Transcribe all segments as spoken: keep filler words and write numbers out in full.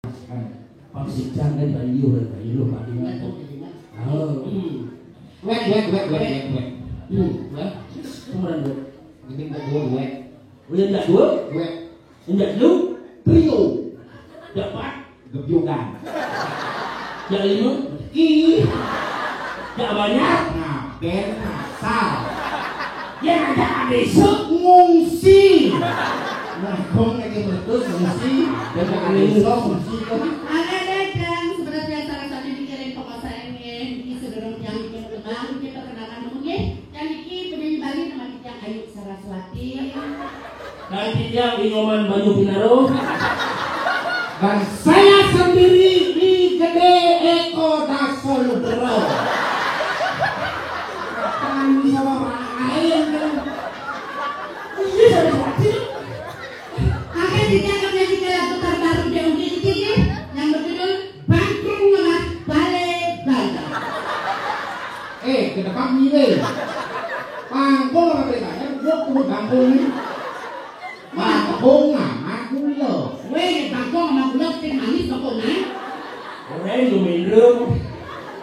Kan, pang sijang kan, bari liur, bari liur, bari liur. Nggak tahu, jadi nggak. Oh. Hmm. Wek, wek, wek, wek, wek, wek. Hmm. Wek. Kemudian wek. Jadi nggak dua, wek. Udah nggak dua? Wek. Nggak lu? Trio. Dapat. Gebyugan. Nggak lima? Ih. Nggak banyak? Ngaben asal. Yang ada besok ngungsi. Nah, kong lagi meletus ngungsi. Dan ada besok ngungsi kok. Oke deh, Kang. Seperti biasa, rasanya mikirin pokok saya nih. Ini sebelum yang bikin kembang, kita perkenalkan dulu nih. Yang Niki penyanyi Bali nama Titiang Ayu Saraswati. Dan Titiang Inyoman Banyu Pinaro. Dan saya sendiri Ki Gede Eko Daso Nugroho. Akan bisa orang lain kan? Iya, Saraswati. Oke, Titiang akan menyanyikan lagu terbaru di U G D C yang berjudul Bangkung Lemah Bale Bale. Eh, ke depan milih. Bangkung apa bale bale? Gua kudu bangkung nih. Bangkung sama gula. Weh, bangkung sama gula sing manis pokoknya. Orang lu minum.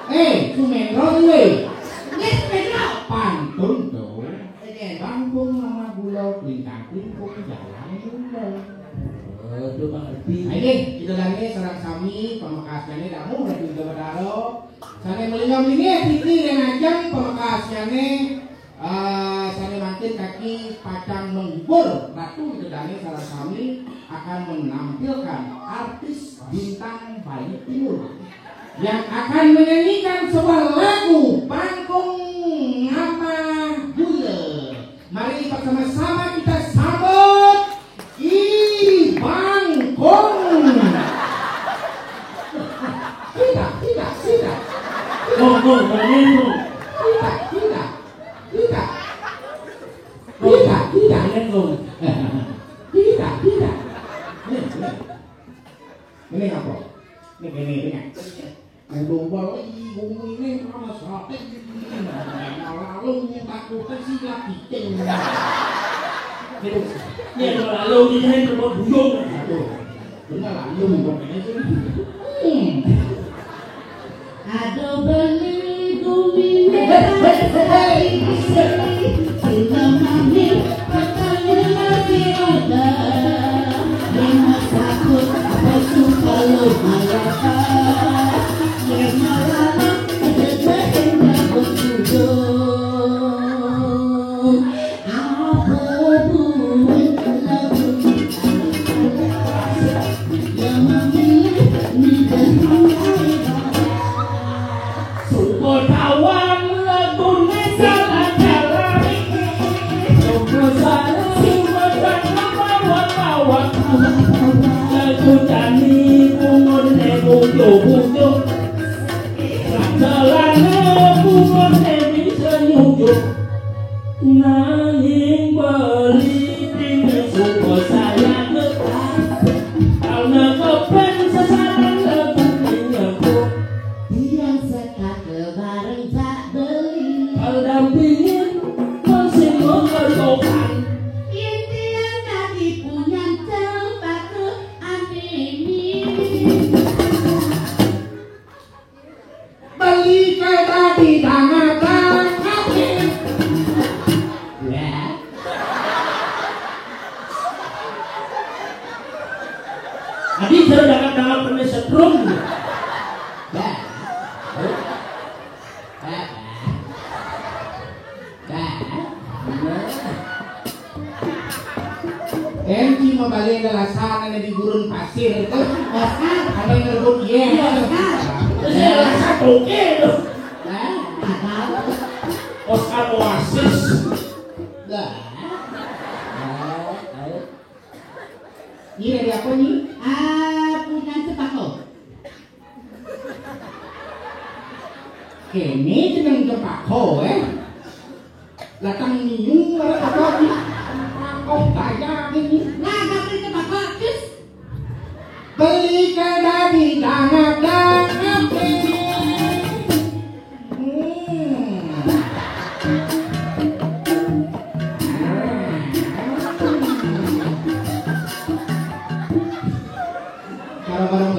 Eh, Sumendro nih. Yes, Sumendro. Pantun tuh. Oke. Bangkung sama gula, kelintang kelingkung, jalan gula. Aduh, Bang Arfi. Nah, ini kita lagi sareng sami pamekasnyané damu Ratu Ida Batara. Sané melingam-lingih titi ring ajeng pamekasnyané, eh, sané mangkin kaki pacang menghibur Ratu Ida Dané sareng sami akan menampilkan artis bintang Bali Timur yang akan menyanyikan sebuah lagu Bangkung Ngamah Gula. Mari bersama-sama kita sambut I Bangkung. Tidak, tidak, tidak. Kong, kong, kalian kong. Tidak, tidak, tidak. Tidak, tidak. Kalian kong. Tidak, tidak. Ini, ini. Ini apa? Ini, ini, ini. Main domba lagi, gua ini sama sate. Malah lu takutnya sih lagi ceng. Gitu. Ya, kalau lu ini kan terbuat buyung. Aduh, bener lah, lu bukan ini sih. Hmm. Aduh, beli bumi merah. Sila mami, katanya lagi ada. Yang sakit, apa suka lu malah. Jalané bunga bisa nyujuk, nanging beli dingin suka saya tetap. Karena kepen sasaran lagu menyebut. Biar sekat bareng tak beli. Pendampingin masih memerlukan. Intian tadi punya tempat tuh aneh. Beli kereta di tanah-tanah. Ya. Adi, saya jangan-jangan kena setrum. Ya. Ya. Dah. Enti mabale lalasan ane di gurun pasir itu, Oscar. Ada yang ngerebut, iya. Iya, Oscar. Terus ya, lalasan oke tuh. Hah? Nggak tahu. Oscar Oasis. Dah. Tahu, tahu. Ini dari apa nih? Ah, punya sembako. Kene jeneng tembako, eh. Latang niung, apa di tembako daya ini. Lah, ngapain tembako, Cus? Beli kada di dangak-dangak. Hmm. Kalau barang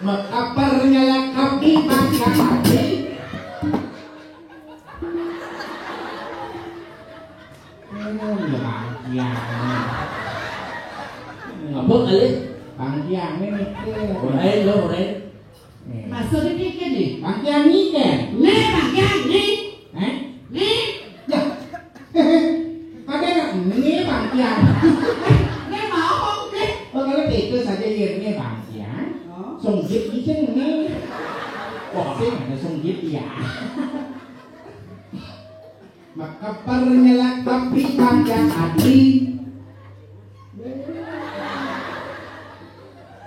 Makabarnya lengkap di Bangka Adi. Hmm, ya Bang Kiang. Ngapa kali? Bang Kiang ini mikir. Lain lo, lain. Nih. Maksudnya mikir nih. Bang Kiang mikir. Nih, Bang Kiang, nih. Eh? Nih. Ya. Ada nggak? Nih, Bang Kiang. Nih, mau, nih. Oh, kalau itu saja ya, nih, Bang Kiang. Oh. Sunggit gitu, nih. Wah, sih ada sunggit ya. Makabarnya lah tapi Bangka Adi.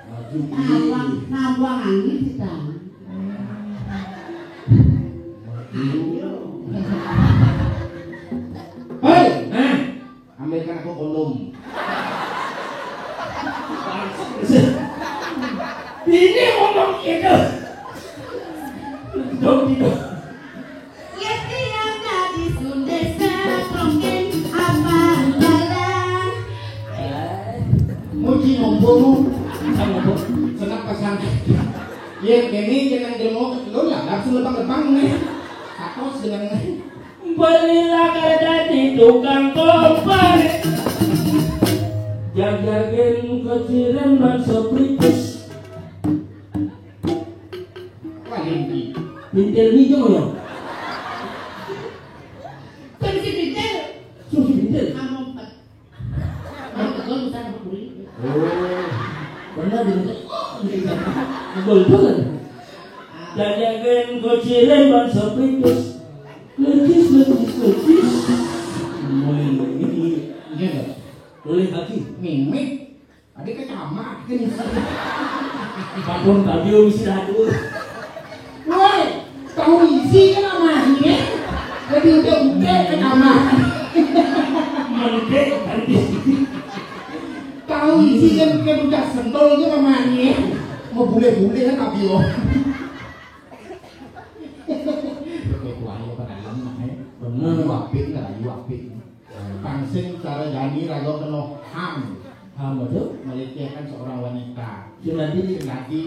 Maju. Nabang, nabang angin kita. Hei, nah, ambilkan aku kondom. Ini ngomong gitu. Dong gitu. Yeti yang jadi sunde setrongken apa jalan? Muji nombong. Senang pesan. Ya, kene jeneng demo lo lah, langsung lebang-lebang nih. Takos dengan nih. Belilah kereta di tukang kompor. Jajarin keciren dan seprikus. Wah, ini. Pintil hijau ya? Kan si pintil. Susi pintil. Kamu empat. Kamu tegur bisa dapat beli. Oh. Pernah di rumah. Oh, gitu. Betul, betul. Jajarin keciren dan seprikus. Lecis, lecis, lecis. Mulai ini. Iya, Bang. Boleh lagi. Mimik. Ada kecamat kan isi. Bangun tadi isi lagu. Woi, tahu isi kan namanya. Jadi udah-udah kecamat. Mendek tadi. Tahu isi kan kayak udah sendol itu namanya. Mau bule-bule kan tapi oh. Kayak kuahnya pada lem, eh. Bener. Ayu apik, ayu apik. Pang sing cara jani raga kena ham. Ham apa? Melecehkan seorang wanita. Sing dadi? Sing dadi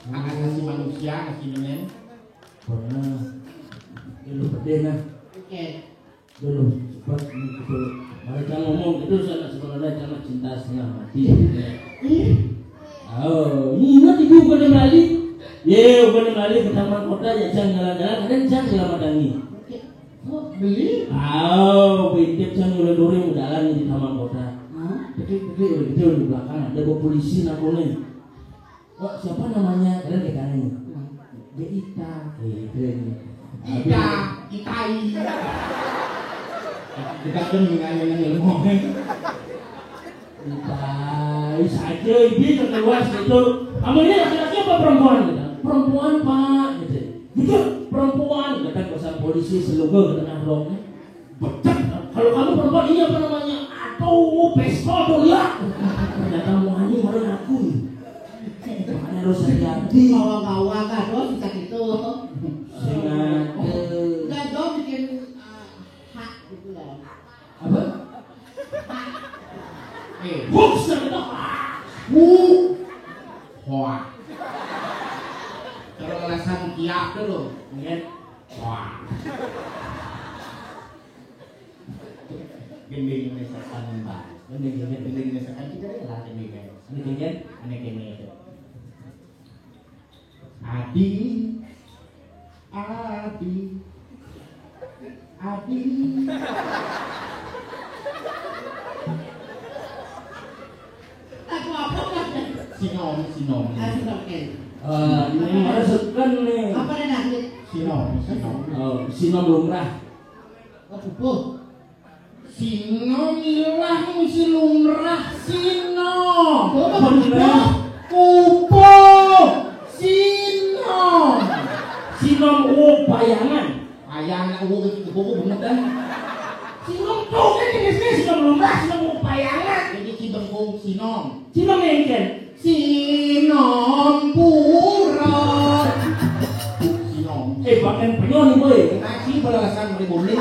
hak asasi manusia, asli meneng. Pernah. Dulu pedih nah. Oke. Dulu, cepat nih, gitu. Mereka ngomong gitu, sana sebenarnya karena cinta setengah mati. Ih. Oh, ingat ibu bukan Bali? Ye, bukan Bali ke Taman Kota ya, jangan jalan-jalan, ada jangan selamat lagi. Oke. Oh, beli? Oh, pinter jangan udah duri udalan di Taman Kota. Hah? Gede, gede, udah gede, di belakang ada bawa polisi, aku nih. Oh, siapa namanya? Kalian kayak tanya nih. Hmm. Dia Ita. Gitu ini. Ita, Itai. Kita kan nanya-nanya ilmu. Itai saja, ini terluas gitu. Kamu ini laki-laki apa perempuan? Gitu. Perempuan, Pak. Gitu. Gitu, perempuan. Kata kosan polisi selungguh ke tengah roknya. Becek. Kalau kamu perempuan, ini apa namanya? Aduh, pistol tuh, ya. Ternyata mau anjing baru ngaku. Makanya harus hati-hati. Bawa-bawa kado sejak itu. Sengaja. Udah dong bikin, eh, hak gitu loh. Apa? Eh, hoax yang itu. Hu. Hoa. Kalau alasan kiak dulu, mungkin. Wah. Gending misalkan, Mbak. Gending, gending, gending misalkan kita rela gending kan. Ini gending, ini gending itu. Adi, Adi, Adi. Lagu apa, Mas? Sinom, sinom. Ah, sinom, oke. Eh, ini harus sekan nih. Apa nih, Mas? Sinom, sinom. Oh, sinom lumrah. Oh, pupuh. Sinom ilang si lumrah sinom. Oh, apa bener? Pupuh. Sinom. Sinom, oh, bayangan. Ayang nak urut ke buku bener dah. Sinom tuh kan jenisnya sinom lumrah, sinom urut bayangan. Jadi si bengkung sinom. Sinom yang kan? Sinom pura. Sinom. Eh, bahkan penyol nih, boy. Ngaji balasan boleh boleh.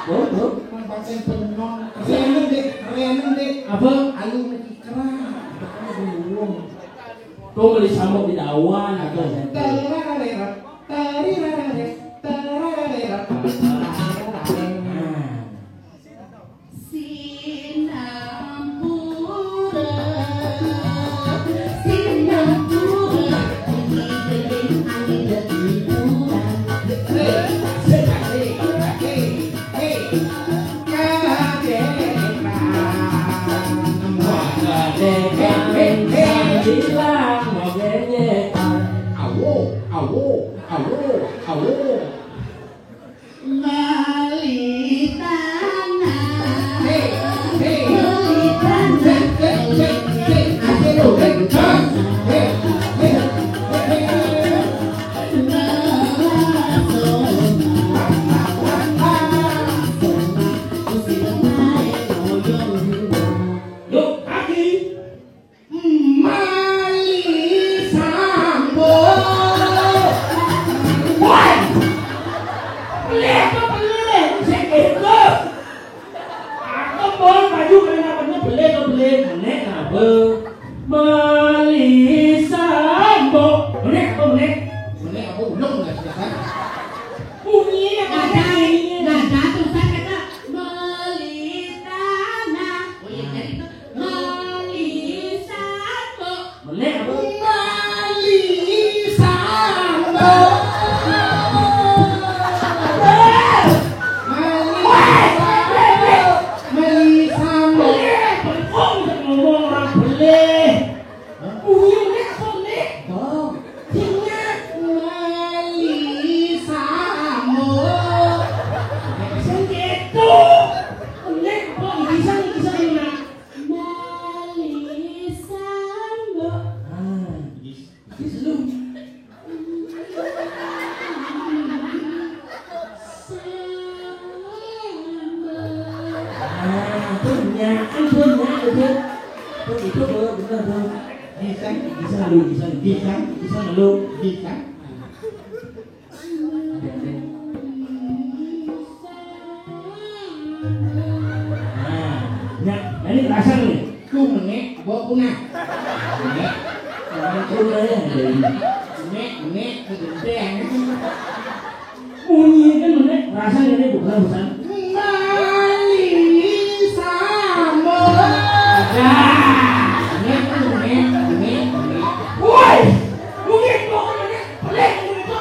Boh, boh. Bahkan penyol. Keren deh, keren deh. Apa? Alu mesti keras. Kok beli sambok di dawan atau? Tararararara, tararararara, tararararara. Nah. Sinampura, sinampura, awo, awo, awo, awo. Bali tanah. Hei, hei. Bali tanah. Hei, hei, hei. Aja lu, hei. Hei, hei, hei, hei. Yuk, kaki. Mali sambo. Woi. Pelih apa pelih? Sing itu. Aku mau baju kena apa pelih apa pelih? Menek apa? Mali sambo. Menek apa menek? Menek apa ulung nggak sih kan? Bunyi yang ada ini. Nada tulisan kata meli tanah. Oh iya, jadi itu meli sambo. Menek apa? Meli sambo. Meli sambo. Meli sambo. Pelih, pelih, ngomong orang pelih. Hah? Bunyi menek apa menek? Oh. Ingat. Meli sambo. Sing gitu. Menek apa? Bisa, bisa, bisa. Meli sambo. Ah, bis-, bis lu. Sambo. Ah, punya, kan punya, itu. Itu, itu, bener, bener. Bisa, bisa lu, bisa, bisa, bisa lu, bisa. Nah, ya, ini rasa nih. Tuh menek, bawa punah. Menek, orang punah ya, jadi. Menek, menek, kegenteng. Bunyi kan menek, rasa ini bukan pesan. Mali sambo. Nah, menek, menek, menek, menek. Woi, bunyi bukan menek, pelik, menek.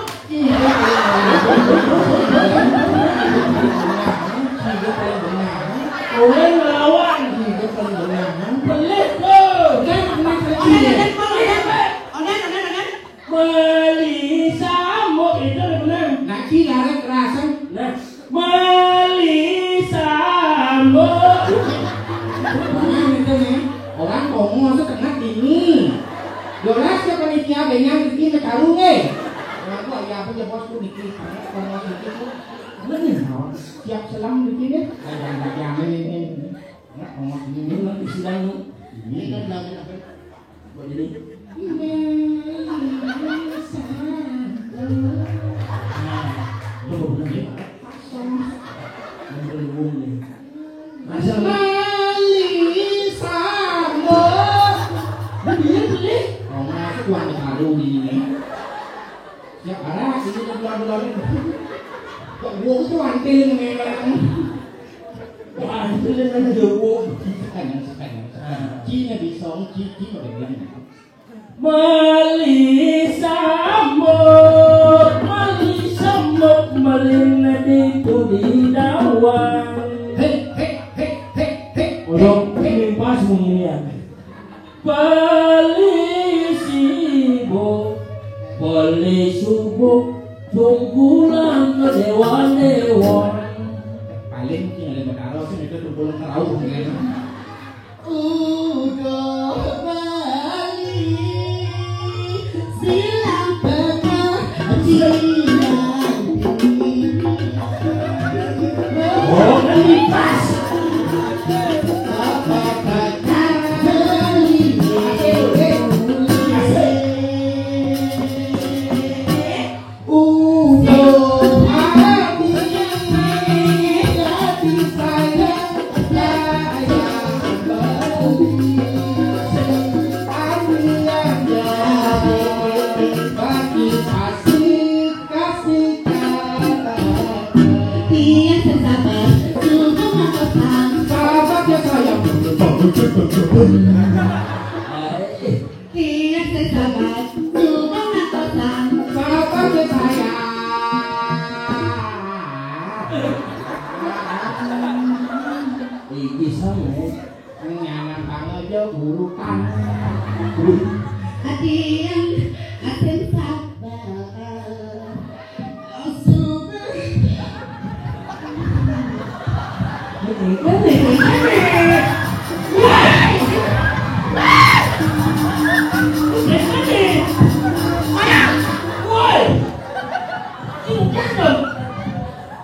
Orang lawan. Pelih tuh. Meli sambo itu benar. Nah, ki larang kerasan. Nah, meli sambo. Nah, itu nih. Orang ngomong masuk tengah ini. Jelas ya panitia benyang di sini taruh, eh. Ngaku ya apa ya bosku niki. Ngomong niki tuh. Bener, no. Siap selam di sini. Jangan, jangan ini. Nggak, ngomong ini. Ini nanti sidang, no. Ini kan lagi apa? Buat ini. Nah, lu bener ya. Yang berhubung nih. Masa meli sambo. Bener, bener. Oh, masuk uang baru ini. Ya, parah, ini tuh bulan-bulan ini. Kok gua tuh antil memang. Wah, antil memang jowo. Sekarang, sekarang. Cina bisa, Ci, Ci, udah bilang. Meli sambo, meli sambo, meli nadi tu di dawang. Hei, hei, hei, hei, hei. Odong, ini pas bunyinya. Beli sibuk, beli subuk, tunggulan ke dewan-dewan. Paling tinggal lima karo sih itu tunggulan kerauh ya. Udah bali silang tengah silang. Oh, ini pas. Apa kata beli? Tiang sing sabar, cuma ngatosan. Sabar sing sayang. Iki sing nyanang kang aja urutan. Ati yang asing sabar.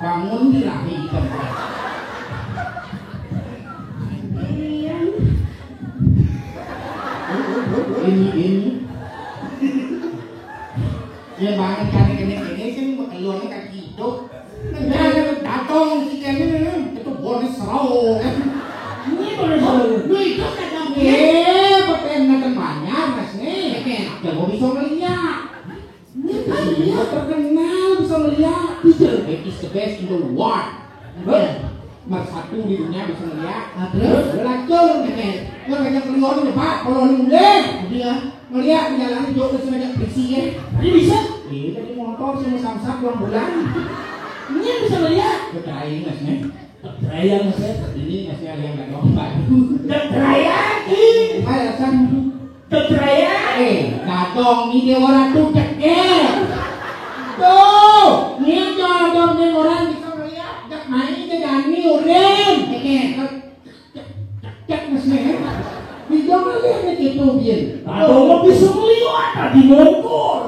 Bangun di lagi. Ini, ini. Ya, bangun kali kene-kene sing keluarnya kaki hidup. Nah, datang si kene, itu bonus serau. Ini bonus serau. Lu itu kagak. Eh, pakai nonton banyak, Mas, nih. Oke. Ya, gua bisa ngeliat. Ini kan dia terkenal bisa ngeliat. Bisa. He is the best in the world. Betul. Nomor satu di dunia bisa ngeliat. Ah, terus? Udah lacur. Oke. Gua ngajak keluar nih, Pak. Kalau lu mulai. Iya. Ngeliat di jalan jauh, terus ngajak bersih ya. Ini bisa? Iya, tadi motor sama samsak uang bulan. Ini yang bisa ngeliat. Betul, Mas, nih. Betul, Mas, ya. Ini masih ada yang nggak domba. Betul, ini. Apa alasan? Kepercayaan. Eh, dadong ni dia orang tu cekek. Tuh, ni aja ada orang bisa melihat. Jak main ke Dani Urin. Cekek. Cek, cek, cek, cek, cek, cek. Di jong ada yang gitu, Bin. Dadong mah bisa melihat, tadi mongkor.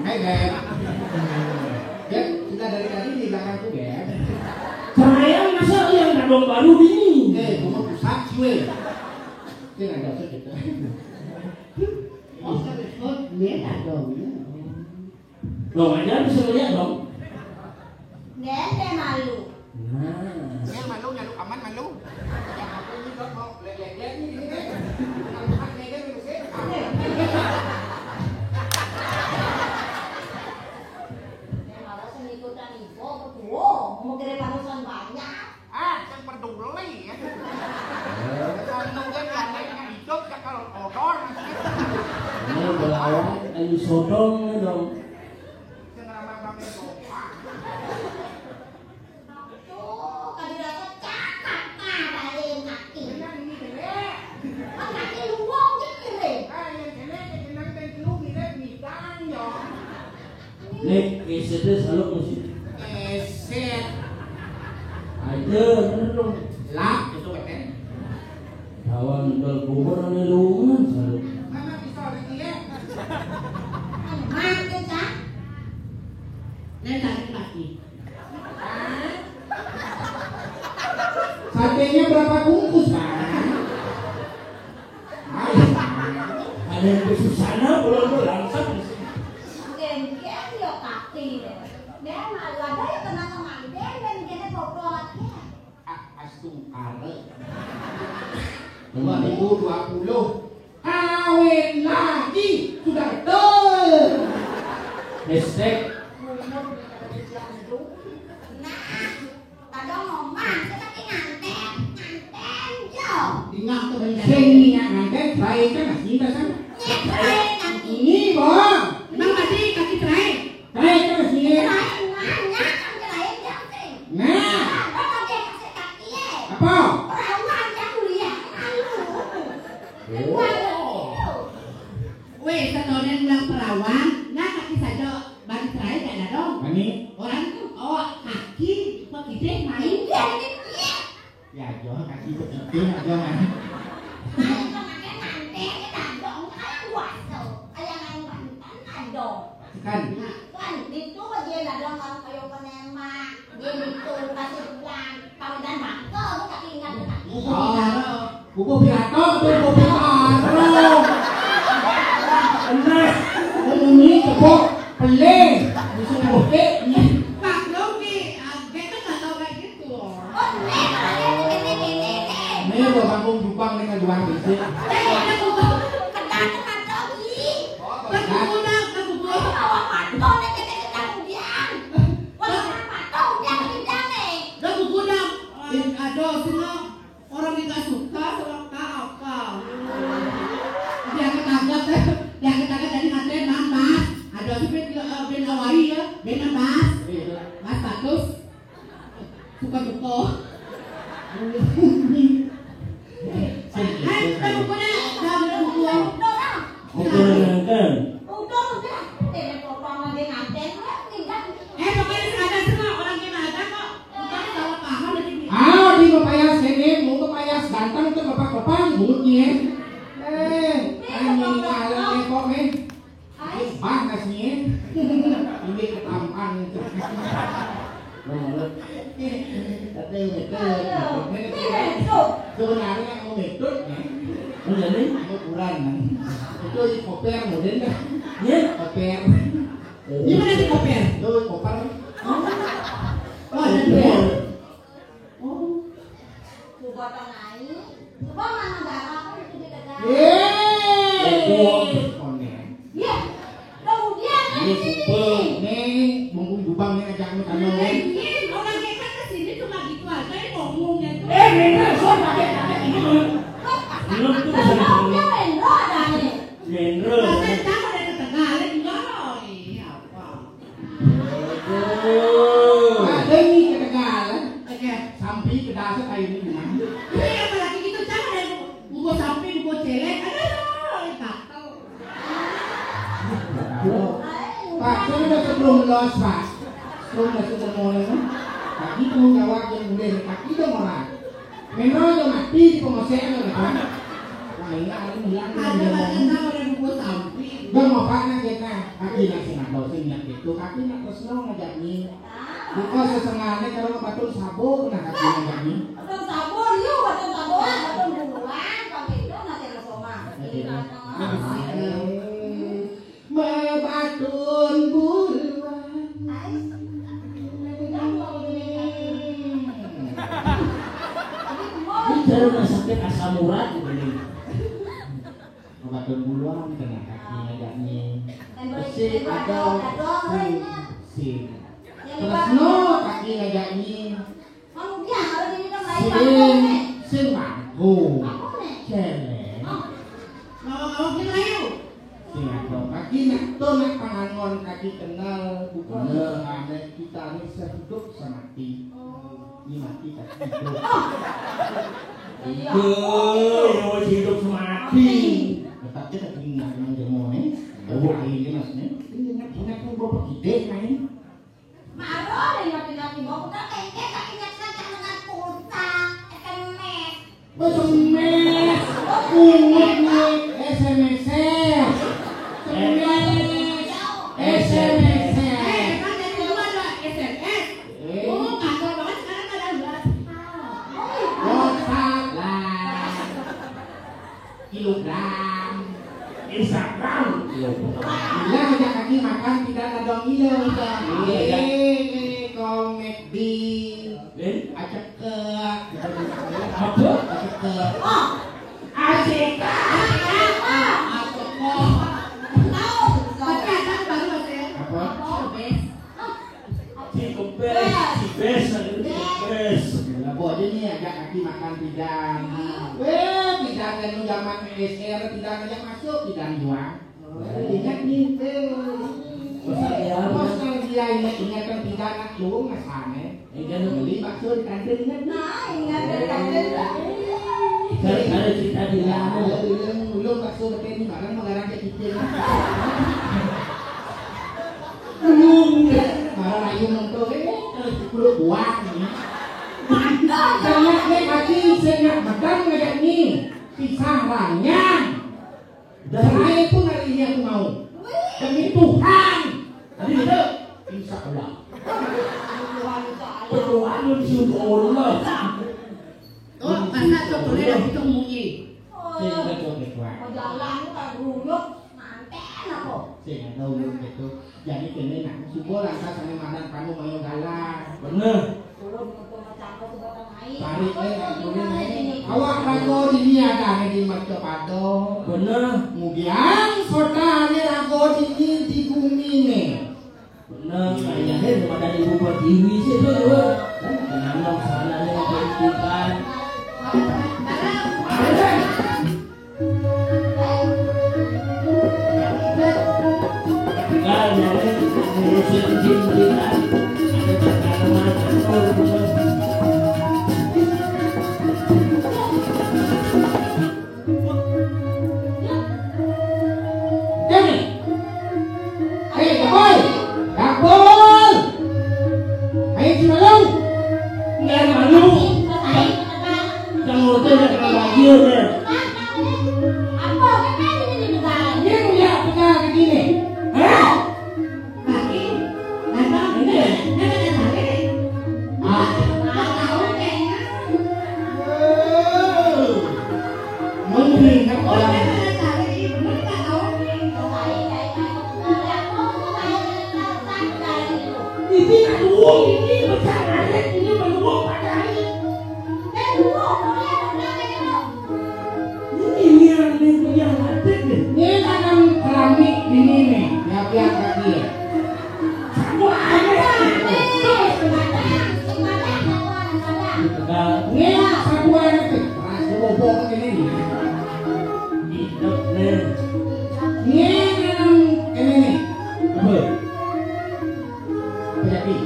Hai, Beb. Beb, kita dari tadi di belakang tuh, Beb. Perayaan masa yang dadong baru ini. Eh, gua mau pusat, cuy. Dia nggak jatuh gitu. Oh, oh, dia dadong. Dong aja bisa lihat dong. Nggak ada malu. Nah. Ini malu, nyalu aman, malu. Ya, aku ini, dok, mau lihat-lihat ini, ini, kan. Bukan, bukan, ini, kan, ini, sih. Dia malah sing ikutan info, betul. Mau kirim panusan banyak. Ah, yang peduli, ya. Kalau nungguin yang lain yang hidup, ya, kalau odor, ini belawan, ayo sodong, dong. Yang ramah-ramah doang. Tuh, tadi rasa cakap, nah, balik kaki. Yang ini jelek. Kan kaki luwung, gitu, deh. Ah, yang jelek, yang jelek, yang jelek, bidang, dong. Nek, kesetnya selalu musik. Keset. Aja, bener dong. Lah, itu keten. Kawan jual bubur ane lungan selalu. Mama bisa orang dia. Makan, Kak. Nek, tadi pagi. Satenya berapa bungkus, Pak? Ada yang khusus sana, belum langsung. Mungkin dia yo kaki deh. Dia malu ada yang kena kemanden dan dia bobot. Ya. A-, astungkara. Dua ribu dua puluh. Kawin lagi. Sudah betul. Hashtag. Nah. Kadang ngomong, tetapi nganten, nganten, yo. Ingat tuh, sing ingat nganten, baik kan, masih ingat kan? Nyet, baik kan. Ini, Bang. Emang tadi kaki cerai? Cerai kan, masih ingat? Cerai, nah, nyet, kan cerai, jam sing. Nah. Nah, lo pakai kasih kaki, ye. Apa? Perawan yang mulia, lalu. Oh. Weh, setonen ulang perawan, nah, kaki saja. Bagi cerai gak ada dong. Mani? Orang tuh, oh, kaki, begitu main. Iya, ini dia. Ya, Jo, kaki begitu, Jo, mani. Ayo, kemarin nanti kita dong, kayak puasa, kayak main mantan, ada. Kan? Nah, kan, itu dia ada dong, kalau kayak penembak, dia itu kasih uang, pamedan bangkel, tapi ingat, tapi. Oh. Buku pidato, buku pidato. Bener. Ini tepuk pelih. Bisa bukti. Pak Dogi, ah, kita nggak tahu kayak gitu. Oh, ini kalau yang ini, ini, ini. Ini udah panggung Jepang nih, ngajuan fisik. Eh, ada buku. Kenapa, Pak Dogi? Kan buku nak, kan buku. Bawa patung nih, kita, kita kemudian. Wah, patung, dia kemudian nih. Kan buku nak. Eh, aduh, sini. Bunyi. Eh, ini ngalah kok, men. Bang kasih. Ini ketampan. Tapi betul. Sebenarnya mau metode, men. Mau ukuran, men. Itu koper model dah. Ya, koper. Ini mana di koper? Tuh, koper. Oh, ada dua. Oh. Coba tanai. Coba mana darah aku itu di tegal. Yeay. Konek. Ya. Kemudian ini. Ini bungkung jubangnya ajak lu tanah. Iya, orang kita ke sini cuma gitu aja, ini ngomongnya tuh. Eh, Mendro, so pakai pakai ini belum. Belum tuh bisa. Mendro ada nih. Mendro. Masa kamu dari Tegal, enggak, iya apa? Aduh. Ada nih ketegalan. Oke. Sampai ke dasar air ini, Bang. Iya, apalagi gitu, jangan deh. Gua sampai, gua celek. Aduh, gatel. Pak, saya udah sebelum los, Pak. Sebelum los, sudah mulai, kan? Kaki mau gawat, yang boleh. Kaki udah mulai. Memang udah mati di pengosek, kan? Wah, ini ada bilang, ada dia baca ngomong. Tahu, ada buku sampai. Udah mau apa, nak, kita? Kaki nak senang, dosen, nak itu. Kaki nak terus, no, ngajak ni. Buka sesengane karo batun sabur, nah, katanya, Mbak, nih. Batun sabur, yuk, batun sabur, batun buluan, pakai itu nanti ada somah. Iya. Batun buluan. Ais. Ini jarum sakit asam urat gitu nih. Batun buluan kena kaki ngajak ni. Besi ada sing. Terus no kaki ngajak ni. Sing, sing mangku. Celeng. Sing ada kaki nak to nak pangangon kaki kenal bukan. Bener. Kita ni sehidup semati. Ini mati tak hidup. Iya. Itu, ya wis hidup semati. Tetap kita tinggal nang jemone. Bau airnya, Mas, nih. Ini enak, enak, nih, gua pergi deh, main. Maro, ada yang mati-mati. Mau putar tengke, tapi ingat kan, jangan pulsa, S M S. Wes S M S. Kuwi S M S. S M S. S M S. Eh, kan dari dulu ada S M S. Eh. Oh, gatel banget sekarang ada WhatsApp. WhatsApp lah. Kilogram. Instagram. Bilang aja kaki makan tidak ada dong iya. Iya, iya. Eh, komedi. Eh? Acekek. Apa? Acekek. Oh. Acekek. Acekek. Tahu. Tapi ada baru, Mas, ya? Apa? Oh, best. Cibes, cibes, cibes. Lah, Bu, aja nih, ajak kaki makan pidang. Weh, pidang kan zaman P S R, pidang aja masuk, pidang juang. Ingat nih, weh. Nostalgia, ingat, ingat kan pidang nak lu, Mas Ane. Ingat lu beli bakso di kantin, ingat. Nah, ingat di kantin. Kalau, kalau kita bilang, kalau bilang, lu bakso pakai ini, barang mengarang ke kita. Belum, malah lagi nonton, eh, terus sepuluh buah nih. Sangat nih, hati sangat bedang ngajak nih. Pisang ranyang. Saya pun hari ini aku mau. Demi Tuhan. Tadi gitu. Insya Allah. Berdoa demi Allah. Oh, masa contohnya dari itu munyi. Sing ketua, ketua. Mau jalan, tak duduk, manten apa? Sing ada ulun gitu. Jadi kene nak subuh lantas ane mandan kamu mayo galah. Bener. Ulun untuk macam tu batang air. Tarik, eh, nak turun, eh. Awak rago dini ada ane di Mercapada. Bener. Kemudian kota ane rago dini di bumi ne. Bener, kayaknya daripada ibu pertiwi sih tuh, tuh. Menanam sana nih pendidikan. Kan, ngurusin pendidikan. Ada tanaman, ada. Dene. Hei, Gabol. Gabol. Hei, Cimalung. Enggak malu. Kamu tuh udah kenal lagi, udah. Ini nak luwung, ini besar arit, ini meluwung padahal. Ini yang, ini yang arit nih. Ini tanam keramik ini nih, ya, biar kaki ya. Sabuan. Terus. Ini sabuan. Pas bobok ini. Hidup nih. Ini nanam ini nih. Apa? Apa jadi?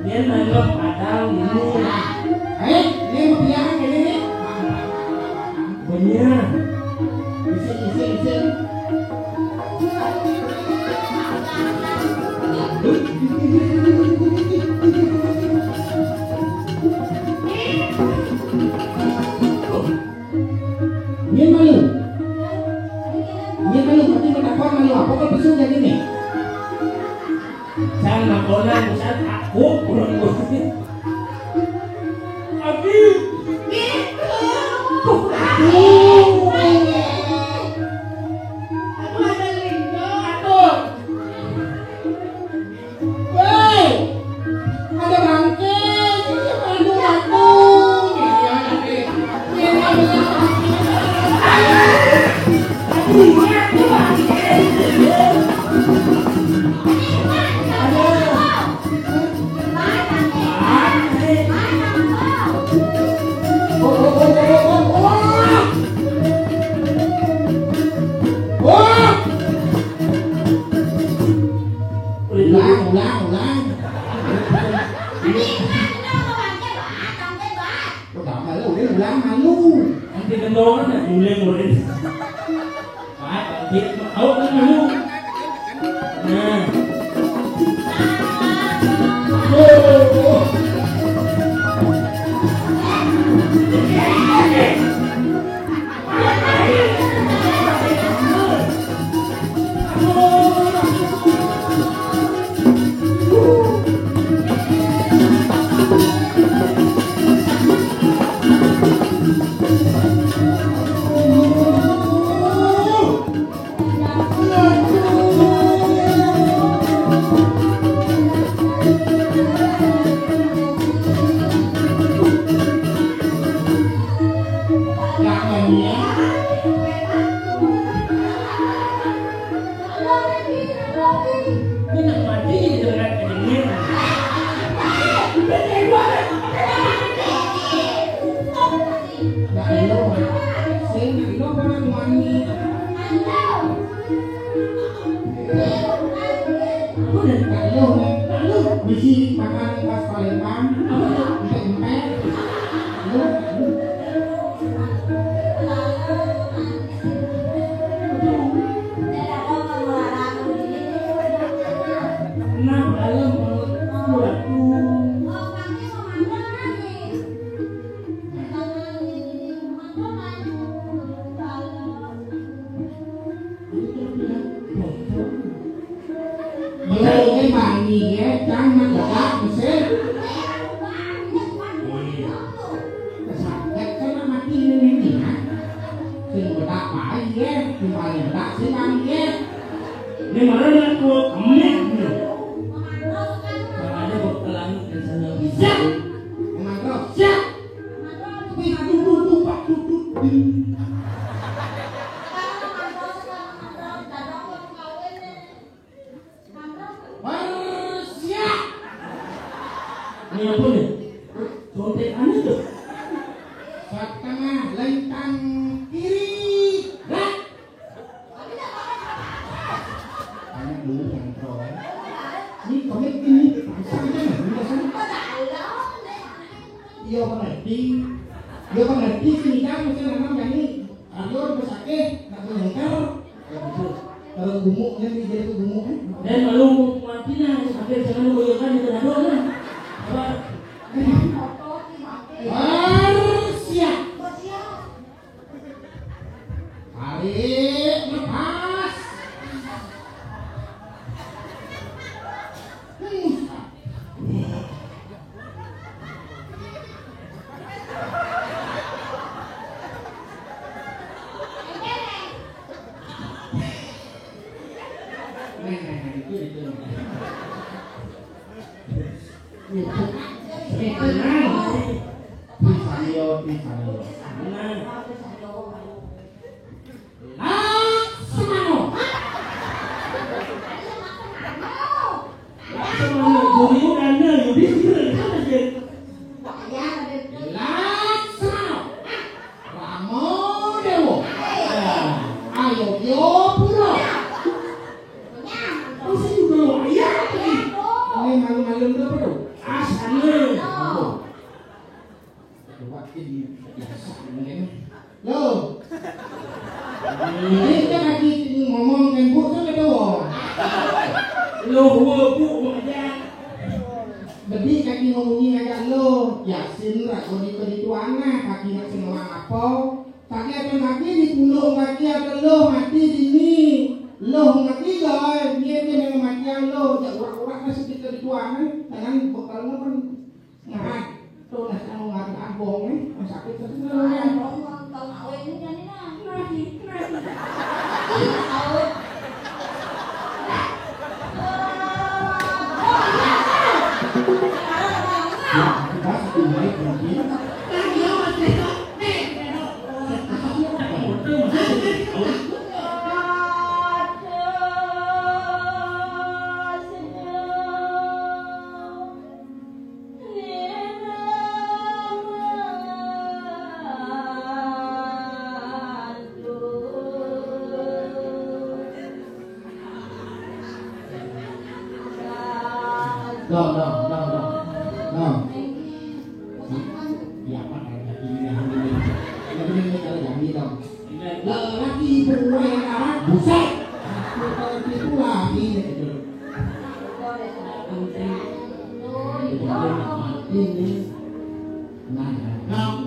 Dia nanam padang ini. Eh, ini mau biar ini nih. Bener. Isi, isi, isi. Ini malu. Ini malu, berarti menakon malu. Apa kok bisa jadi nih? Sang nakonan, buset, aku kurang kurang. Abi. Gitu. Aduh. Aduh, ada Linda, aduh. Woi, ada bangke. Aduh, aduh. Iya, tapi. Aduh, iya, ada bangke. Aduh. Ulang, ulang, ulang. Udah malu, udah ulang malu. Nanti gendongan ya, ulang, ulang. Pak, Pak, Pak, oh, kan lu. Nah. Oh, oh. Bisi makan pas palembang, empek-empek. Nah, dalam menurut aku. Ini bani ya, jangan ledak mesin. Iya. Kesakit kan mati ini, ini, ya. Sing ledak bayi ya, sing paling ledak sing bani ya. Ini mana nak gua kemit nih. Kalau ada gua pelangit di sana bisa. Siap. Emang terus, siap. Wih, tuh, tuh, tuh, Pak, tuh, tuh. Bersiap. Ini apa nih? Contekannya tuh. Setengah lentang kiri. Gerak. Banyak dulu yang pro. Ini komik ini. Bisa kita nggak? Bisa kan? Iya, Bang Edi. Iya, Bang Edi, sini kan, mesti nanam kan ini. Aryo, rumah sakit, nak beli lengkar. Ya, betul. Kalau gemuk, kan dia jadi gemuk, kan? Dan malu mau mati, nah, sampai jangan lu bayangkan di tengah doang, kan? Apa? Harus siap. Tarik napas. Hembuskan. Nah. Laksamana. Laksamana, Duryodana, Yudhistira, Laksamana. Ramadewa. Ayodya Pura. Terus juga ayah lagi. Ini malu-malu apa tuh? Asana. Coba ini biasa mungkin. Lo. Ini kan lagi ngomong kan bu tuh ada wong. Lo wo bu aja. Bedi kaki ngomongi ngajak lo. Yasin rak kodi kodi tuana kaki nak sing orang apa? Kaki ada kaki di punduk kaki ada lo mati dini. Lo mati dah. Dia dia memang mati lo. Jak urak-urak masih kita di tuana. Tangan bekal ngopen. Nah, tuh nah kamu ngarang abong nih, masih sakit terus nih. Nah, abong mau tahu awet ini kan ini nah. Kenapa sih? Kenapa sih? Ih, tahu. Ya, kita satu baik mungkin. Kan dia masih nih. Dong, dong, dong, dong. Dong. Iya, Pak, ada gini, ada gini. Ada gini, ada gini, dong. Lelaki berumah yang arah, buset. Itu lagi, gitu. Ini. Nah, nah.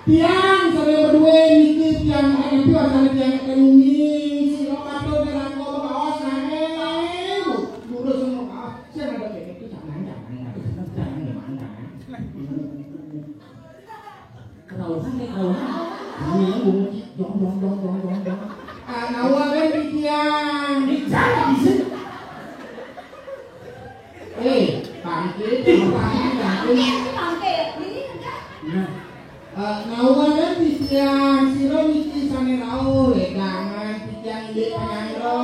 Tiang, saya berdua niki tiang, eh, itu asal tiang ekonomi, si Romato dan aku bawa saya, bu, lurus semua kaos, saya ada kayak itu jangan, jangan, jangan, jangan, jangan, jangan. Kerauhan nih, kerauhan. Ini yang bunyi, dong, dong, dong, dong, dong, dong. Ah, nawa kan di tiang. Di sana, di sini. Eh, bangkit, bangkit, bangkit. Bangkit, bangkit. Ini enggak. Nah. Eh, nawa kan di tiang, sira niki sane rauh, ledangan, di tiang indik penyangga.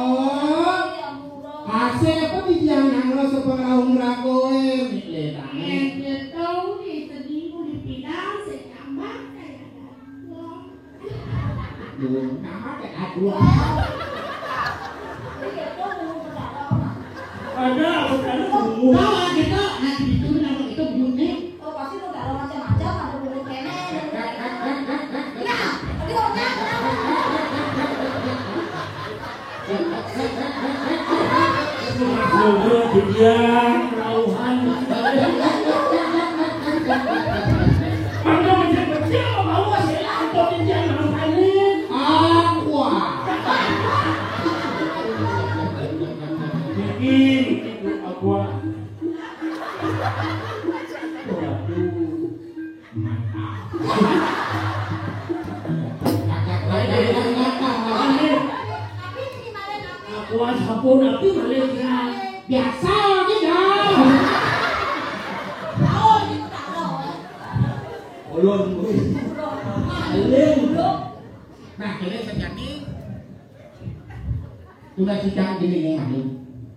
Ase apa di tiang nyangga sepengrauh ngrakoe, mik ledangan. Yen tau di seminggu dibilang sing tambah kayak gatuan. Duh, nama kayak gatuan. Ada, ada, ada. Bawa gitu, nah, gitu, kenapa gitu, bunyi? Oh, pasti lu gak macam-macam, ada bunyi kene, ada bunyi kene. Nah, tapi kalau nggak, kenapa? Sudah didiam, rauhan. Maka macam-macam, mau sih, atau didiam, rauhan. Aqua. Bikin, aqua. Waduh. Mantap. Aku sampun tapi malih ya. Biasa aja dah. Ulun kuwi. Malih. Nah, kene sejati. Tuna cicak gini nih, Mami.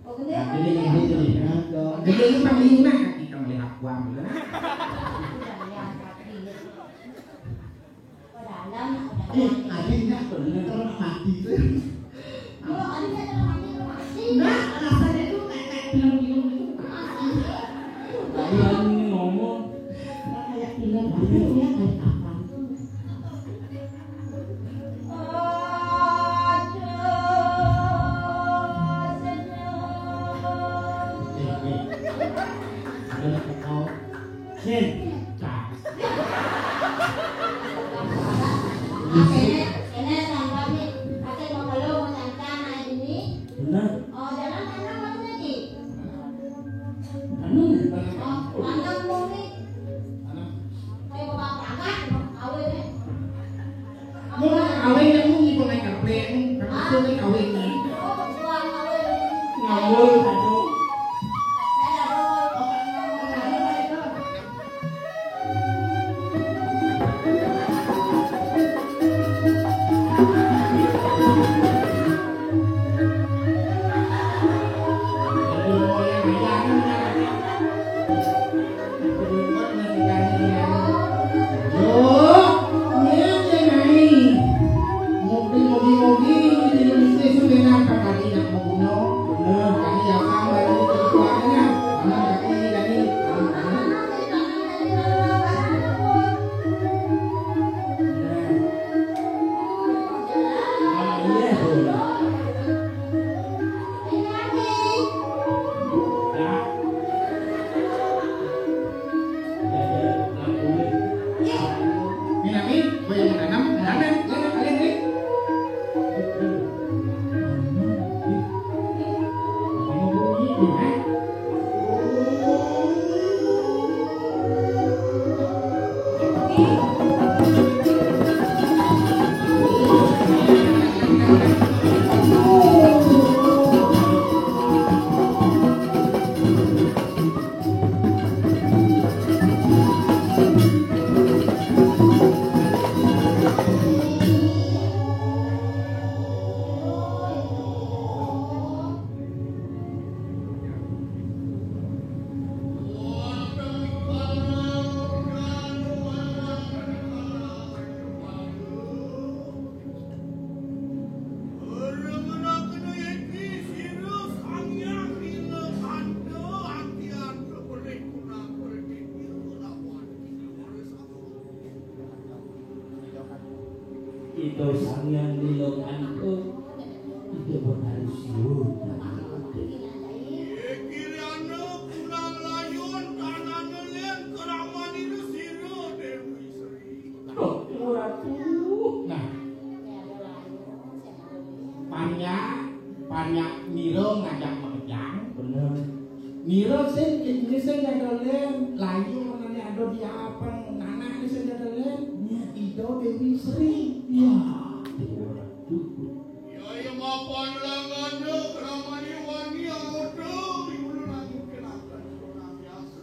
Oh, gini. Nah, gini nih, Mami, gini. Gini ini Mami, nah, kita melihat uang gitu, nah. Eh, adiknya bener mati tuh. Kalau adiknya mati, mati. Nah, rasanya tuh kayak, kayak film-film gitu. Bukan. Bukan ngomong. Nah, kayak film gitu ya, kayak apa? Sin. Nah. Kene, kene sampeyan nih, ate mau kalau mau cancan ae ini. Bener. Oh, jangan kandang mau lagi. Anu, oh, kandang mau nih. Anak Ida Sang Hyang Nila Kanta, Ida Betara Siwa. Kirana kurang layun tanane len keramanira sira Dewi Sri. Loh, Ratu. Nah. Panyak, panyak nira ngajak makejang. Bener. Nira sing, ini sing jadalen, layu menane ada di apa, nanak ni sing jadalen, nya Ida Dewi Sri. Ya, Ratu. Ya, ya, mapan langgana, kramani wani, amuda, ibu lagi kenakan, biasa.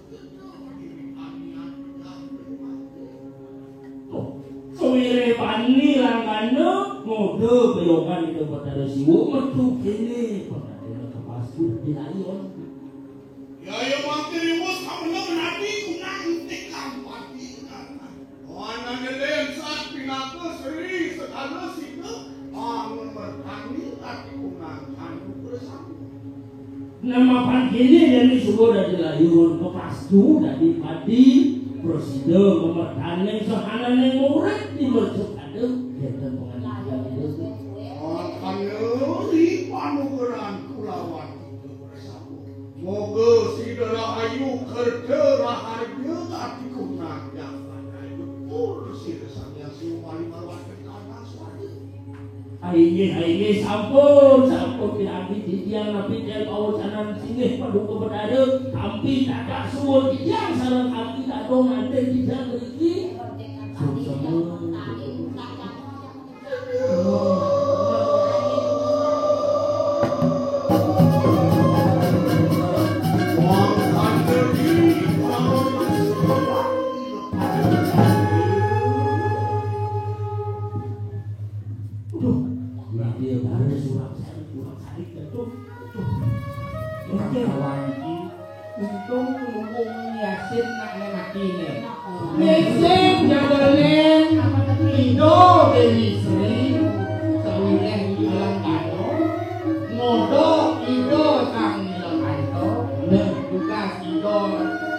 Sawire bani langgana, ngoda belokan Ida Betara Siwa, metu kene, pengandene kepasu dilayon. Ya, ya, mangke riwus, kamu menadi, guna entik kampati, karena. Wanane len sat pinaka seri sekala sida, angun mertani ati kunang andu bersama. Namapan kene dene suba dadi layun, pepastu dadi padi, prasida ngemertaning sahanane murid di mercapada, kenten pangandikan Ida. Makanya di panugeran Kulawati. Moga sida rahayu, kerta raharja, ati kunang jaman. Betul sida Sang Hyang Siwa paling marwati tanah swarga. Inggih, inggih, sampun, sampun, pinanggih titiang napi tiang pawacanan singgih Paduka Betara, tampi tatak suwun titiang sareng ati tadong anten titiang mriki. Suksema. Duh, berarti ya baru surat saya, surat saya itu. Duh. Ini kawan ini. Untung lumbung Yasin nak ne mati ne. Mesem jadalen Ida Dewi Sri, sawireh di alam tano, ngoda Ida Sang Nilakanta, neh tugas Ida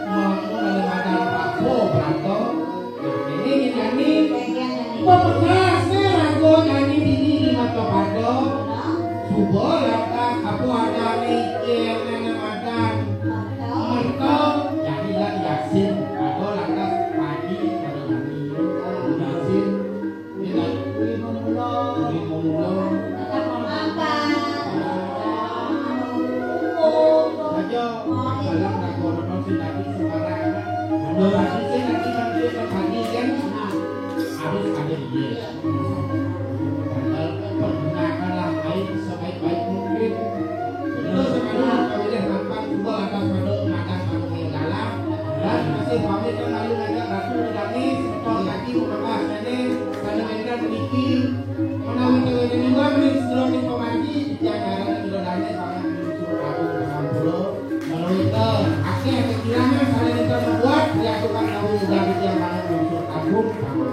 mangun madan Prabu Brata. Nah, ini jani, pepekasne raga jani dini di mata pada, suba lantas apa adane ike nene madan. Merta, jadilah Yasin, ada lantas pagi pada mati. Yasin, dia dah beri pemula, beri pemula. Apa? Saja, dalam raga nonton si Nabi sembarang. Ada lagi si Nabi nanti pagi kan? Harus ada dia. Pergunakanlah air sebaik-baik mungkin. Terus sekali, kawilih mapan, cuba atas pada makan manusia dalam. Dan masih pamit kan lalu ngajak Ratu Dani, semeton lagi, udah pas, ini, pada Medan, Niki, menawi kawin ini, Wan, Rin, Sro, Rin, Pemanji, Jajaran, Rin, Dani, Paman, Rin, Sro, Agung, Paman, Pulo. Menawi ke, akeh kekirangan, saling kita membuat, ya, tukang kawin, udah, Rin, Jajaran, Rin, Sro, Agung, Paman.